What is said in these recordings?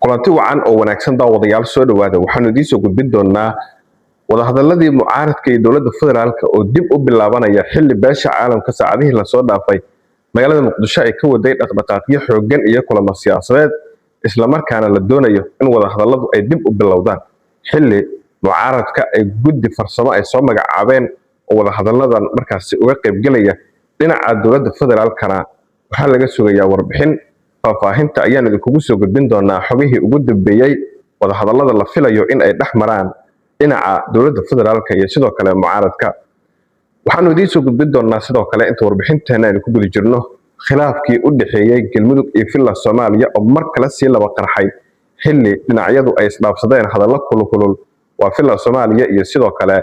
Kulanti wacan oo wanaagsan, daawadayaal, soo dhowaada. Waxaanu idiin soo gudbin doonaa wadahadaladii mucaaradka iyo dowladda federaalka oo dib u bilaabanaya, xilli beesha caalamka saacadihii lasoo dhaafay magaalada Muqdisho ay ka waday dhaqdhaqaaqyo xooggan iyo kulamo siyaasadeed, islamarkaana la doonayo in wadahadaladu ay dib u bilowdaan, xilli mucaaradka ay guddi farsamo ay soo magacaabeen oo wadahadaladan markaasi uga qaybgelaya. Dhinaca dowladda federaalkana waxaa laga sugayaa warbixin. Faahfaahinta ayaan idinkugu soo gudbin doonaa, xogihii ugu dambeeyey wadahadalada la filayo in ay dhex maraan dhinaca dowladda federaalka iyo sidoo kale mucaaradka. Waxaanu idiin soo gudbin doonaa sidoo kale, inta warbixinteena aynu ku guda jirno, khilaafkii u dhexeeyey Galmudug iyo Villa Soomaaliya oo mar kale sii laba qarxay, xilli dhinacyadu ay isdhaafsadeen hadallo kulkulul. Waa Villa Soomaaliya iyo sidoo kale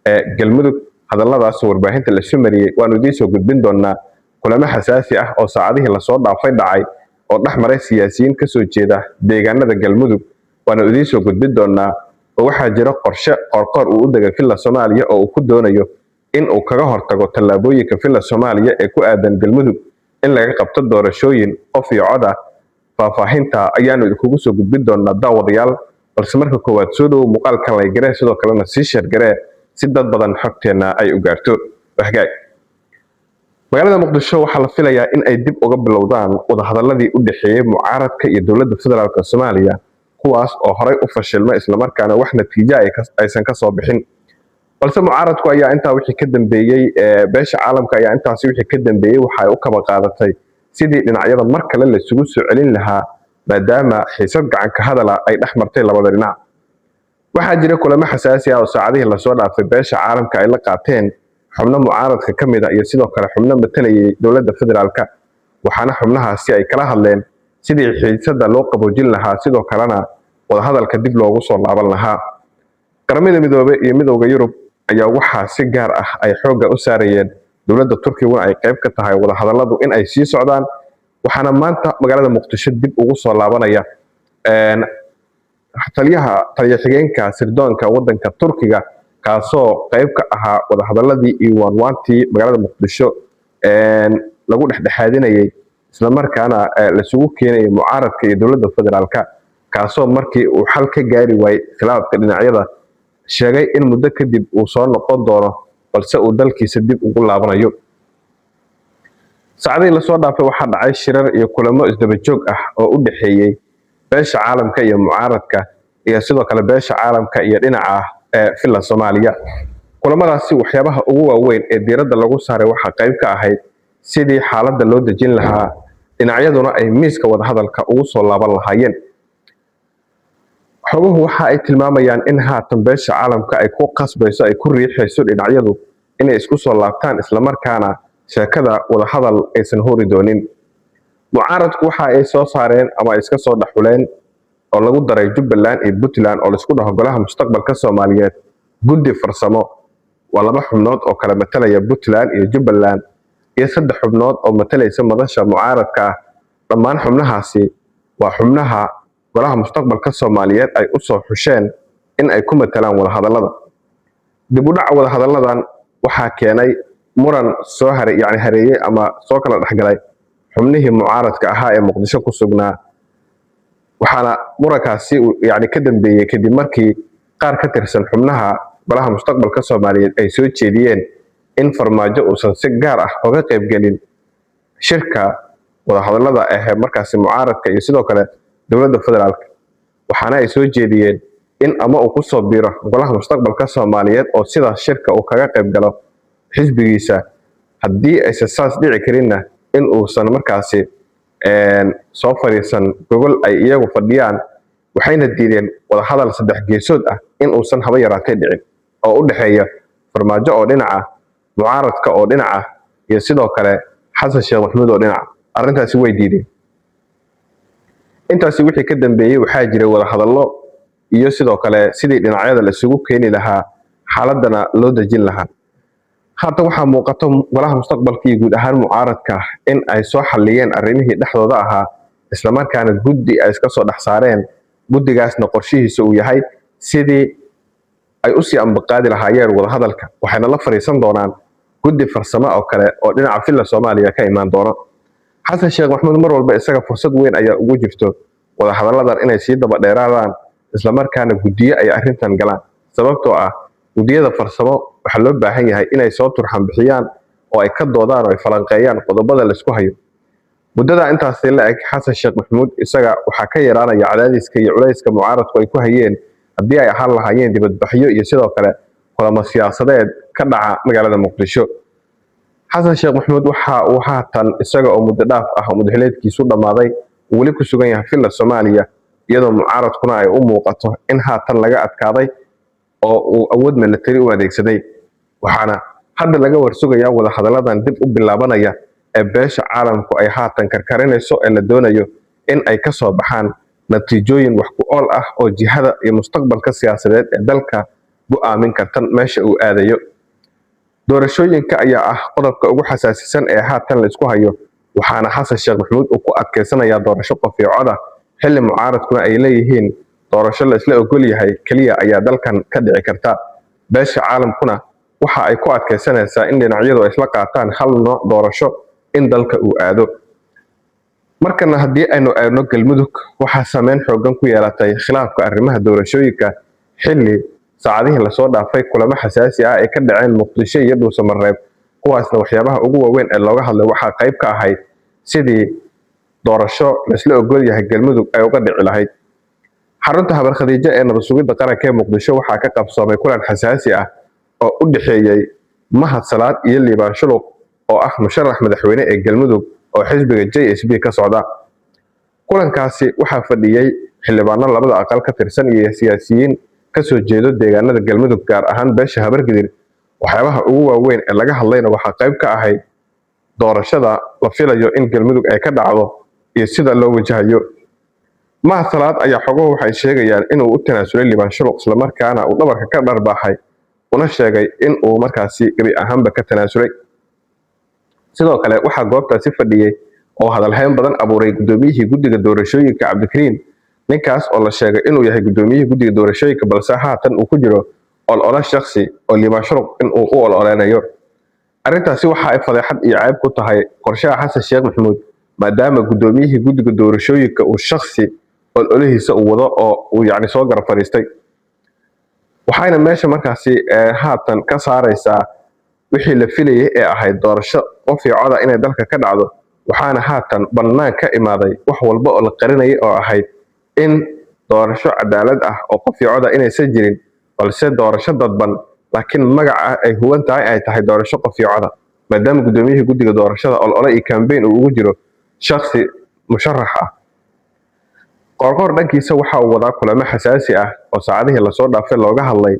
ee Galmudug. Hadalladaas warbaahinta lasu mariyey waanu idiin soo gudbin doonaa. Kulamo xasaasi ah oo saacadihii lasoo dhaafay dhacay oo dhex maray siyaasiyiin kasoo jeeda deegaanada Galmudug waanu idiin soo gudbin doonaa. Oo waxaa jira qorshe Qoorqoor uu u degay Villa Soomaaliya oo uu ku doonayo in uu kaga hortago tallaabooyinka Villa Soomaaliya ee ku aadan Galmudug in laga qabto doorashooyin qof iyo cod ah. Faahfaahinta ayaanu idinkugu soo gudbin doonaa, daawadayaal. Balse marka koowaad, soo dhowow, muuqaalkan like garee, sidoo kalena sii share garee si dad badan xogteenna ay u gaarto. Hagaag, magaalada Muqdisho waxaa la filayaa in ay dib uga bilowdaan wadahadaladii u dhexeeyey mucaaradka iyo dowladda federaalka Soomaaliya, kuwaas oo horey u fashilmay, islamarkaana wax natiijo aysan ka soo bixin. Balse mucaaradku ayaa intaa wixii ka dambeeyey, beesha caalamka ayaa intaasi wixii ka dambeeyey waxa ay u kaba qaadatay sidii dhinacyada mar kale laisugu soo celin lahaa, maadaama xiisad gacanka hadala ay dhex martay labada dhinac. Waxaa jira kulamo xasaasi ah oo saacadihii lasoo dhaafay beesha caalamka ay la qaateen xubno mucaaradka ka mid a iyo sidoo kale xubno matalayay dowladda federaalka, waxaana xubnahaasi ay kala hadleen sidii xiisada loo qaboojin lahaa, sidoo kalena wadahadalka dib loogu soo laaban lahaa. Qaramada Midoobey iyo Midowda Yurub ayaa waxaa si gaar ah ay xoogga u saarayeen, dowladda Turkiguna ay qayb ka tahay, wadahadaladu in ay sii socdaan. Waxaana maanta magaalada Muqdisho dib ugu soo laabanaya taliyaha, taliya xigeenka sirdoonka wadanka Turkiga, kaasoo qayb ka ahaa wadahadaladii iyo waanwaantii magaalada Muqdisho lagu dhexdhexaadinayay, islamarkaana lasugu keenayay mucaaradka iyo dowladda federaalka, kaasoo markii uu xal ka gaari waayey khilaafka dhinacyada sheegay in muddo kadib uu soo noqon doono, balse uu dalkiisa dib ugu laabanayo. Saacadihii lasoo dhaafay waxaa dhacay shirar iyo kulamo isdaba joog ah oo u dhexeeyey beesha caalamka iyo mucaaradka, iyo sidoo kale beesha caalamka iyo dhinaca Villa Soomaaliya. Kulamadaasi waxyaabaha ugu waaweyn ee diiradda lagu saaray waxaa qayb ka ahayd sidii xaaladda loo dejin lahaa, dhinacyaduna ay miiska wadahadalka ugu soo laaban lahaayeen. Xoguhu waxa ay tilmaamayaan in haatan beesha caalamka ay ku qasbayso, ay ku riixayso dhinacyadu inay isku soo laabtaan, islamarkaana sheekada wadahadal aysan hori doonin. Mucaaradku waxa ay soo saareen ama ay iska soo dhexuleen, oo lagu daray Jubbaland iyo Puntland oo laisku dhaho Golaha Mustaqbalka Soomaaliyeed, guddi farsamo. Waa laba xubnood oo kala matalaya Puntland iyo Jubbaland iyo saddex xubnood oo matalaysa madasha mucaaradka ah. Dhammaan xubnahaasi waa xubnaha Golaha Mustaqbalka Soomaaliyeed ay u soo xusheen in ay ku matalaan wadahadallada. Dib u dhaca wadahadalladan waxaa keenay muran soo hare, yani hareeyey ama soo kala dhexgalay xubnihii mucaaradka ahaa ee Muqdisho ku sugnaa. Waxaana murankaasi yani ka dambeeyey kadib markii qaar ka tirsan xubnaha Golaha Mustaqbalka Soomaaliyeed ay soo jeediyeen in Farmaajo uusan si gaar ah oga qaybgelin shirka wadahadallada ah markaasi mucaaradka iyo sidoo kale dowladda federaalka. Waxaana ay soo jeediyeen in ama uu kusoo biiro Golaha Mustaqbalka Soomaaliyeed oo sidaas shirka uu kaga qayb galo xisbigiisa, haddii aysan saas dhici karinna in uusan markaasi soo fadhiisan gogol ay iyagu fadhiyaan. Waxayna diideen wadahadal saddex geesood ah in uusan haba yaraatee dhicin, oo u dhexeeya Farmaajo oo dhinaca, mucaaradka oo dhinaca, iyo sidoo kale Xasan Sheekh Maxamuud oo dhinaca. Arrintaasi way diideen. Intaasi wixii ka dambeeyey waxaa jiray wadahadallo iyo sidoo kale sidii dhinacyada la isugu keeni lahaa, xaaladana loo dejin lahaa. Haatan waxaa muuqato Golaha Mustaqbalka iyo guud ahaan mucaaradka in ay soo xalliyeen arrimihii dhexdooda ahaa, islamarkaana guddi ay iska soo dhex saareen. Guddigaasna qorshihiisa uu yahay sidii ay usii ambaqaadi lahaayeen wadahadalka, waxayna la fadhiisan doonaan guddi farsamo oo kale oo dhinaca Villa Soomaaliya ka imaan doono. Xasan Sheekh Maxamuud mar walba isaga fursad weyn ayaa ugu jirto. Wadahadalladan inay sii daba dheeraadaan, islamarkaana guddiyo ay arrintan galaan, sababtoo ah guddiyada farsamo waxaa loo baahan yahay inay soo turxan bixiyaan oo ay ka doodaan oo ay falanqeeyaan qodobada laisku hayo. Muddada intaasi la eg, Xasan Sheekh Maxamuud isaga waxaa ka yaraanaya cadaadiska iyo culayska mucaaradku ay ku hayeen, haddii ay ahaan lahaayeen dibadbaxyo iyo sidoo kale kulamo siyaasadeed ka dhaca magaalada Muqdisho. Xasan Sheekh Maxamuud waxa uu haatan, isaga oo muddo dhaaf ah oo muddaxileedkiisu dhammaaday, weli ku sugan yahay Villa Soomaaliya, iyadoo mucaaradkuna ay u muuqato in haatan laga adkaaday oo uu awood militari u adeegsaday. Waxaana hadda laga warsugayaa wadahadalladan dib u bilaabanaya ee beesha caalamku ay haatan karkarinayso ee la doonayo in ay ka soo baxaan natiijooyin wax ku ool ah oo jihada iyo mustaqbalka siyaasadeed ee dalka go'aamin karta meesha uu aadayo. Doorashooyinka ayaa ah qodobka ugu xasaasisan ee haatan la isku hayo, waxaana Xasan Sheekh Maxamuud uu ku adkaysanayaa doorasho qof iyo cod ah, xilli mucaaradkuna ay leeyihiin doorasho la isla ogol yahay keliya ayaa dalkan ka dhici karta. Beesha caalamkuna waxa ay ku adkaysanaysaa in dhinacyadu ay isla qaataan hal nooc doorasho in dalka uu aado. Markana haddii aynu eegno Galmudug, waxaa saameyn xoogan ku yeelatay khilaafka arrimaha doorashooyinka, xilli saacadihii lasoo dhaafay kulamo xasaasi ah ay ka dhaceen Muqdisho iyo Dhuusamareeb, kuwaasna waxyaabaha ugu waaweyn ee looga hadlay waxaa qayb ka ahayd sidii doorasho laisla ogol yahay Galmudug ay uga dhici lahayd. Xarunta Habar Khadiijo ee nabad sugidda qaranka ee Muqdisho waxaa ka qabsoomay kulan xasaasi ah oo u dhexeeyey Mahad Salaad iyo Liibaan Shuluq, oo ah musharax madaxweyne ee Galmudug oo xisbiga JSP ka socda. Kulankaasi waxaa fadhiyey xildhibaano labada aqal ka tirsan iyo siyaasiyiin kasoo jeedo deegaanada Galmudug, gaar ahaan beesha Habargidir. Waxyaabaha ugu waaweyn ee laga hadlayna waxaa qayb ka ahayd doorashada la filayo in Galmudug ay ka dhacdo iyo sida loo wajahayo. Mahad Salaad ayaa xoguhu waxay sheegayaan inuu u tanaasulay Liibaan Shuluq, islamarkaana uu dhabarka ka dharbaaxay, una sheegay in uu markaasi gebi ahaanba ka tanaasulay. Sidoo kale waxaa goobtaasi fadhiyey oo hadalhayn badan abuuray guddoomiyihii guddiga doorashooyinka, Cabdikariin, ninkaas oo la sheegay inuu yahay guddoomiyihii guddiga doorashooyinka, balse haatan uu ku jiro olole shakhsi oo Liibaan Shuluq inuu u ololeynayo. Arrintaasi waxa ay fadeexad iyo ceeb ku tahay qorshaha Xasan Sheekh Maxamuud, maadaama guddoomiyihii guddiga doorashooyinka uu shakhsi ololihiisa uu wado oo uu yacni soo garab fadhiistay. Waxayna meesha markaasi haatan ka saaraysaa wixii la filayay ee ahayd doorasho qof iyo coda inay dalka ka dhacdo, waxaana haatan bannaan ka imaaday wax walba oo la qarinayay oo ahayd in doorasho cadaalad ah oo qof iyo coda inaysan jirin, balse doorasho dadban laakiin magaca ay huwan tahay ay tahay doorasho qof iyo coda, maadaama guddoomiyihii guddiga doorashada olole iyo kambeyn uu ugu jiro shakhsi musharax ah. Qoorqoor dhankiisa waxa uu wadaa kulamo xasaasi ah oo saacadihii lasoo dhaafay looga hadlay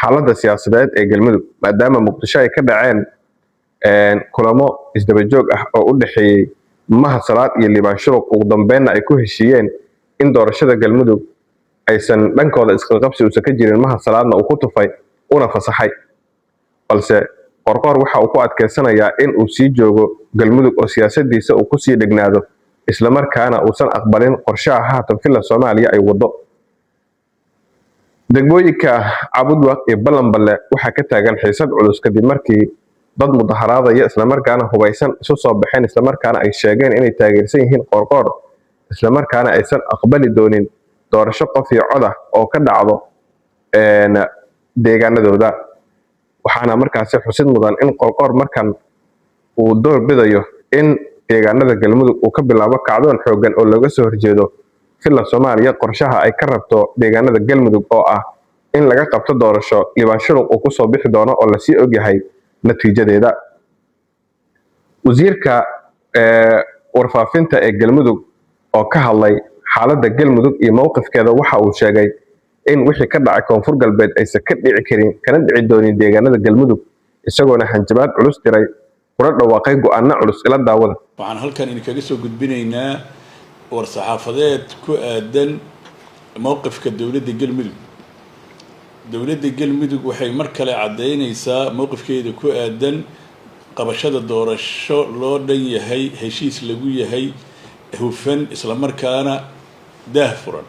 xaaladda siyaasadeed ee Galmudug, maadaama Muqdisho ay ka dhaceen kulamo isdaba joog ah oo u dhexeeyey Mahad Salaad iyo Liibaan Shuluq, ugu dambeynna ay ku heshiiyeen in doorashada Galmudug aysan dhankooda isqaqabsi uusan ka jirin, Mahad Salaadna uu ku tufay una fasaxay. Balse Qorqoor waxa uu ku adkeysanayaa in uu sii joogo Galmudug oo siyaasadiisa uu kusii dhegnaado, islamarkaana uusan aqbalin qorshaha haatan Villa Soomaaliya ay wado. Degmooyinka Cabudwaq iyo Ballanballe waxaa ka taagan xiisad culus kadib markii dad mudaharaadaya islamarkaana hubaysan isu soo baxeen, islamarkaana ay sheegeen inay taageersan yihiin Qoorqoor, islamarkaana aysan aqbali doonin doorasho qof iyo cod ah oo ka dhacdo deegaanadooda. Waxaana markaasi xusid mudan in Qoorqoor markan uu door bidayo in deegaanada Galmudug uu ka bilaabo kacdoon xooggan oo looga soo horjeedo Villa Soomaaliya qorshaha ay ka rabto deegaanada Galmudug, oo ah in laga qabto doorasho Liibaan Shuluq uu kusoo bixi doono oo lasii ogyahay natiijadeeda. Wasiirka warfaafinta ee Galmudug oo ka hadlay xaaladda Galmudug iyo mowqifkeeda waxa uu sheegay in wixii ka dhacay Koonfur Galbeed aysan ka dhici karin kana dhici doonin deegaanada Galmudug, isagoona hanjabaad culus diray kuna dhawaaqay go'aano culus. Ila daawada. Waxaan halkan idinkaga soo gudbinaynaa war-saxaafadeed ku aadan mowqifka dowladda Galmudug. Dowladda Galmudug waxay mar kale caddeynaysaa mowqifkeeda ku aadan qabashada doorasho loo dhan yahay, heshiis lagu yahay, hufan, islamarkaana daah furan.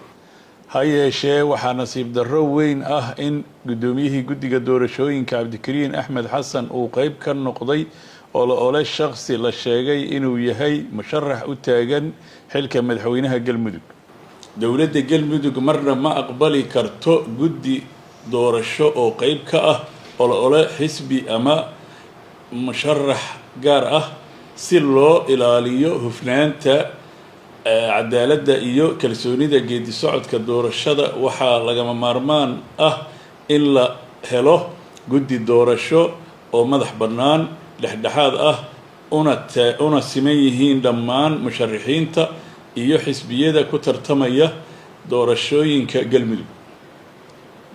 Ha yeeshee, waxaa nasiib darro weyn ah in guddoomiyihii guddiga doorashooyinka, Cabdikariin Axmed Xasan, uu qeyb ka noqday olole shakhsi la sheegay inuu yahay musharax u taagan xilka madaxweynaha Galmudug. Dowladda Galmudug marna ma aqbali karto guddi doorasho oo qeyb ka ah olole xisbi ama musharax gaar ah. Si loo ilaaliyo hufnaanta, cadaaladda iyo kalsoonida geedi socodka doorashada, waxaa lagama maarmaan ah in la helo guddi doorasho oo madax bannaan, dhexdhexaad ah, una siman yihiin dhammaan musharaxiinta iyo xisbiyada ku tartamaya doorashooyinka Galmudug.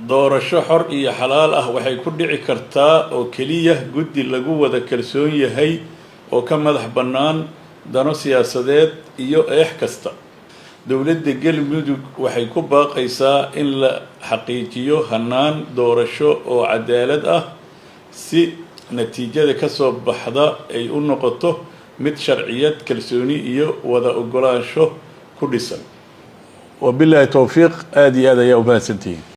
Doorasho xor iyo xalaal ah waxay ku dhici kartaa oo keliya guddi lagu wada kalsoon yahay oo ka madax bannaan dano siyaasadeed iyo eex kasta. Dowladda Galmudug waxay ku baaqaysaa in la xaqiijiyo hanaan doorasho oo cadaalad ah, si natiijada kasoo baxda ay u noqoto mid sharciyad, kalsooni iyo wada ogolaansho ku dhisan. Wabilaahi towfiiq. Aada iyo aad ayaa umahadsantihiin.